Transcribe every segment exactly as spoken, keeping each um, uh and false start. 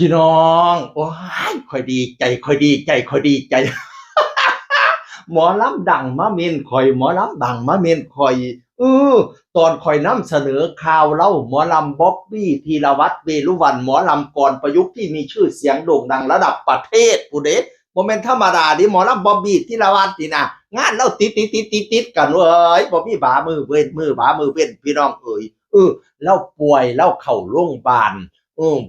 พี่น้อง โอ้ย ข่อยดีใจ ข่อยดีใจ ข่อยดีใจ หมอลำดังมาเม้นข่อย หมอลำดังมาเม้นข่อย เออ ตอนข่อยนำเสนอข่าวลาว หมอลำบ๊อบบี้ ธีรวัฒน์ เวรุวัฒน์ หมอลำกลอนประยุกต์ที่มีชื่อเสียงโด่งดังระดับประเทศพู้นเด้ บ่แม่นธรรมดาเด้ หมอลำบ๊อบบี้ ธีรวัฒน์นี่นะ งานลาวติดๆๆๆๆ กันเว้ย บ่มีบามือเว้น มือบามือเว้น พี่น้องเอ๋ย เออ ลาวป่วย ลาวเข้าโรงบาล เออ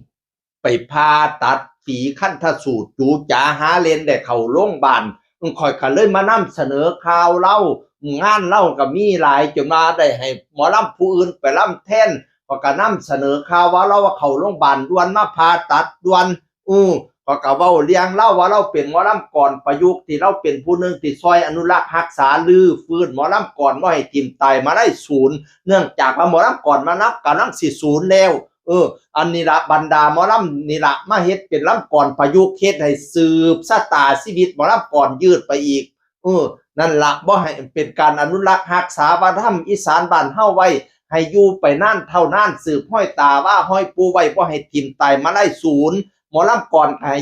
ไปผ่าตัดฝีคันธสูตร จู๋จ๋าหาเล่น ได้เข้าโรงบาล ข้อยก็เลยมานำเสนอข่าวลาว งานลาวก็มีหลาย จนว่าได้ให้หมอลำผู้อื่นไปลำแทน ข้อยก็นำเสนอข่าวว่าลาวเข้าโรงบาลด่วน มาผ่าตัดด่วน อือ ข้อยก็เว้าเรื่องลาวว่าลาวเป็นหมอลำกลอนประยุกต์ ที่ลาวเป็นผู้หนึ่งที่ซ่อยอนุรักษ์รักษา รื้อฟื้นหมอลำกลอนบ่ให้ถิ่มตายมาลัยศูนย์ เนื่องจากว่าหมอลำกลอนมานับกำลังสิศูนย์แล้ว เออ อันนี้ละ บรรดาหมอลำนี่ละ มาเฮ็ดเป็นลำกลอนประยุกต์ เฮ็ดให้สืบชะตาชีวิตหมอลำกลอนยืดไปอีก เออ นั่นละ บ่ให้เป็นการอนุรักษ์รักษาวัฒนธรรมอีสานบ้านเฮาไว้ ให้อยู่ไปนานเท่านาน สืบฮอยตาว่าฮอยปู่ไว้ บ่ให้ถิ่มตายมาลัยศูนย์ หมอลำกลอนให้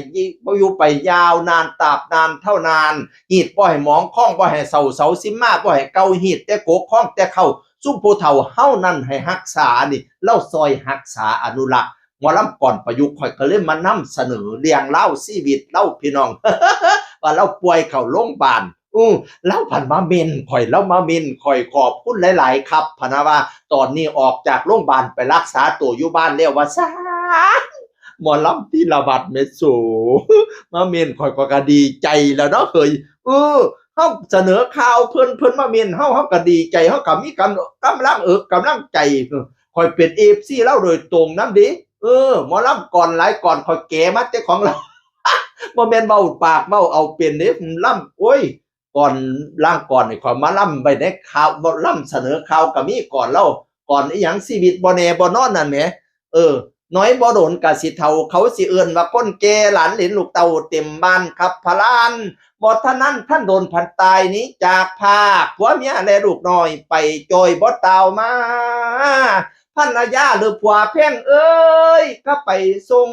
อยู่ไปยาวนานตราบนานเท่านาน ฮีดบ่ให้หมอง คองบ่ให้เศร้า เสาสิมาบ่ให้เก่า ฮีดแต่กก คองแต่เค้า ซุมผู้เฒ่าเฮานั้นให้รักษานี่ ลาวซ่อยรักษาอนุรักษ์ หมอลำกลอนประยุกต์ ข้อยก็เลยมานำเสนอเรื่องราวชีวิตลาว พี่น้อง ว่าลาวป่วยเข้าโรงบาล อือ ลาวพันมาเม้นข่อย ลาวมาเม้นข่อย ขอบคุณหลายๆ ครับ พะนะว่า ตอนนี้ออกจากโรงบาลไปรักษาตัวอยู่บ้านแล้ว ว่าซั้น หมอลำธีรวัฒน์แหมสู มาเม้นข่อย ข้อยก็ดีใจแล้วเนาะเฮ้ย เออ เฮาเสนอข่าวเพิ่น เพิ่นมาเม้นเฮา เฮาก็ดีใจ เฮาก็มีกำ- กำลังเอิกกำลังใจ เออ ข้อยเป็นเอฟซีลาวโดยตรงนำเด้ เออ หมอลำกลอนหลายกลอน ข้อยแกะมาแต่ของลาว บ่แม่นเว้าปากเว้าเอาเป็นเด้ ลำ โอ้ย กลอน ลางกลอนนี่ข้อยมาลำไว้ในข่าว ลำเสนอข่าวก็มีกลอนลาว กลอนอีหยัง ชีวิตบ่แน่บ่นอนนั่นแหม เออ น้อยบ่โดนกะสิเฒ่า เขาสิเอิ้นว่าคนแก่ หลานเหลนลูกเต้าเต็มบ้านครับพะลาน บ่ทันนั้นทันโดนพันตายหนีจากพราก ผัวเมียและลูกน้อยไปจอยบ่ตาวมา ภรรยาหรือผัวแพงเอ้ย ก็ไปส่ง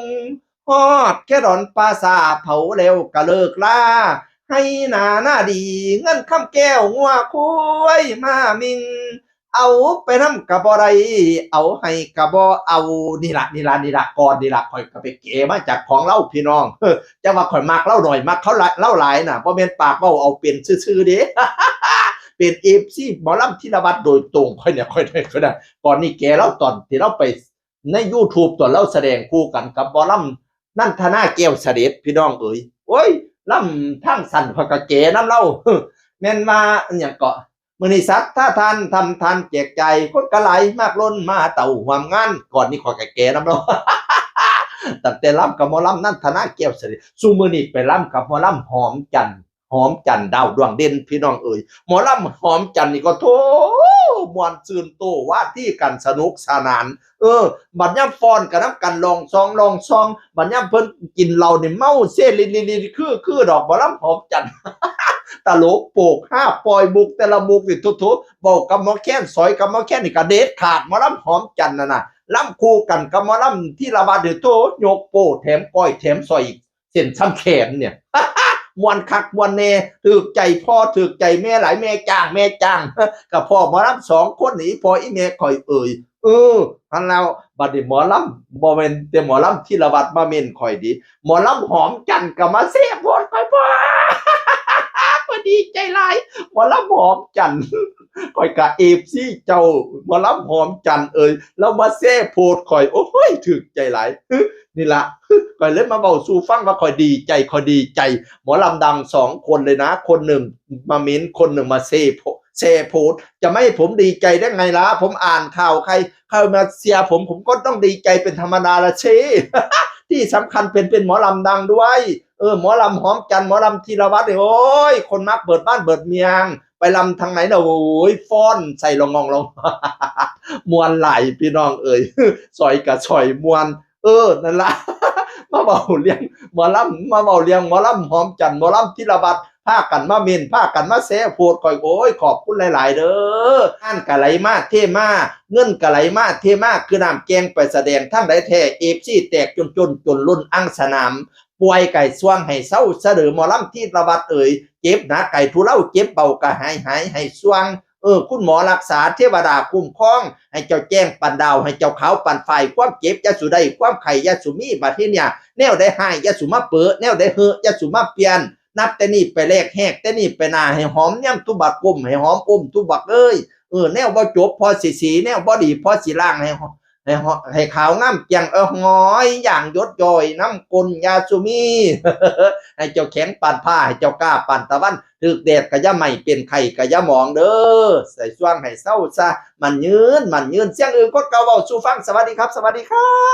ฮอดแค่ดอนป่าช้าเผาแล้วก็เลิกลา ไฮ่นานาดี เงินคำแก้วงัวควายมามิง เอาไปนำก็บ่ได้ เอาให้ก็บ่เอา นี่ล่ะ นี่ล่ะ นี่ล่ะ กลอนนี่ล่ะ ข้อยก็ไปแกะมาจากของลาวพี่น้อง เออ จั่งว่าข้อยมักลาวหน่อย มักเขาหลาย ลาวหลายน่ะ บ่แม่นปากเว้าเอาเป็นซื่อๆเด้ เป็นเอฟซีหมอลำธีรวัฒน์โดยตรง ข้อยเนี่ย ข้อยได้ ข้อยได้ กลอนนี้แกะลาวตอนที่ลาวไปในยูทูบ ตอนลาวแสดงคู่กันกับหมอลำนันทนาแก้วเสด็จ พี่น้องเอ๋ย โอ้ย ลำทางสั้นข้อยก็แกะนำลาว แม่นว่าอิหยังเกาะ มื้อนี้ศรัทธาทานทำทานแจกจ่าย คนก็หลายมากล้นมาเต้าร่วมงาน กลอนนี้ข้อยก็แกะนำลาว ตั้งแต่ลำกับหมอลำนันทนาแก้วเสด็จ ซุมื้อนี้ไปลำกับหมอลำหอมจันทร์ หอมจันทร์ดาวดวงเด่น พี่น้องเอ๋ย หมอลำหอมจันทร์นี่ก็โธ่ ม่วนซื่นโต ว่าที่กันสนุกสนาน เออ บัดยามฟ้อนก็นำกันลองซองลองซอง บัดยามเพิ่นกินเหล้านี่เมาเซลิลิลิคือ คือดอกหมอลำหอมจันทร์ ตลกโปกฮา ปล่อยมุกแต่ละมุกนี่โธ่ๆ เว้ากับหมอแคน สอยกับหมอแคนนี่ก็เด็ดขาด หมอลำหอมจันทร์นั่นน่ะ ลำคู่กันกับหมอลำธีรวัฒน์นี่โธ่ ยกโป้แถมก้อยแถมสร้อยอีก เส้นส่ำแขนเนี่ย ม่วนคักม่วนแน่ ถูกใจพ่อถูกใจแม่หลาย แม่จ้าง แม่จ้าง กับพ่อหมอลำสองคนนี่ พ่ออีแม่ข่อยเอ่ย เออ หั้นแล้ว บัดนี้หมอลำ บ่แม่นแต่หมอลำธีรวัฒน์มาเม้นข่อยเด้ หมอลำหอมจันทร์ก็มาแซ่โพสต์ข่อย พ่อ ข่อยดีใจหลาย หมอลำหอมจันทร์ ข่อยก็เอฟซีเจ้า หมอลำหอมจันทร์เอ่ย ลาวมาแซ่โพสต์ข่อย โอ้ย ถูกใจหลาย นี่ล่ะ ข่อยเลยมาเว้าสู่ฟังว่าข่อยดีใจ ข่อยดีใจ หมอลำดังสองคนเลยนะ คนหนึ่งมาเม้น คนหนึ่งมาแซ่โพ- แซ่โพสต์ จะไม่ให้ผมดีใจได้ไงล่ะ ผมอ่านข่าวใคร ใครมาเชียร์ผม ผมก็ต้องดีใจเป็นธรรมดาละสิ ที่สำคัญเป็น เป็นหมอลำดังด้วย เออ หมอลำหอมจันทร์ หมอลำธีรวัฒน์เนี่ย โอ้ย คนมักเบิดบ้านเบิดเมือง ไปลำทางไหนนะ โอ้ย ฟ้อนใส่ลองงองลอง ม่วนหลายพี่น้องเอ่ย สอยกะสอยม่วน เออ นั่นล่ะ มาเว้าเรื่องหมอลำ มาเว้าเรื่องหมอลำหอมจันทร์ หมอลำธีรวัฒน์ พากันมาเม้น พากันมาแชร์โพสต์ข่อย โอ้ย ขอบคุณหลายๆ เด้อ งานก็ไหลมาเทมา เงินก็ไหลมาเทมา คือน้ำแก่งไปแสดงทางใดแท้ เอฟซี แตกจนจน จนล้นอังสนาม ป่วยก็ส่วงให้เซาซะเด้อ หมอลำธีรวัตรเอ๋ย เจ็บหนักก็ให้ทุเลา เจ็บเบาก็หายหายให้ส่วง เออ คุณหมอรักษา เทวดาคุ้มครอง ให้เจ้าแจ้งปานดาว ให้เจ้าขาวปานฝ้าย ความเจ็บอย่าสู่ได้ ความไข้อย่าสู่มี บัดทีเนี่ย แนวใดฮ้ายอย่าสู่มาเป๋อ แนวใดเฮอะอย่าสู่มาเปลี่ยน นับแต่นี้ไปแลกแฮก แต่นี้ไปหน้าให้หอมแย้มทุบักก้ม ให้หอมอมทุบักเอ้ย เออ แนวบ่จบพอสิสี แนวบ่ดีพอสิล้าง ให้หอ ให้หอ ให้ขาวงามแจ่ง เออ หอยอย่างหยดย้อยน้ำก้นอย่าสู่มี ให้เจ้าแข็งปานผ้า ให้เจ้ากล้าปานตะวัน ถืกแดดก็อย่าไหม้ เป็นไข้ก็อย่าหมองเด้อ ใส่ส่วงให้เซาซะ มันยืน มันยืน เสียงอื่นคนเก่าเว้าสู่ฟัง สวัสดีครับ สวัสดีครับ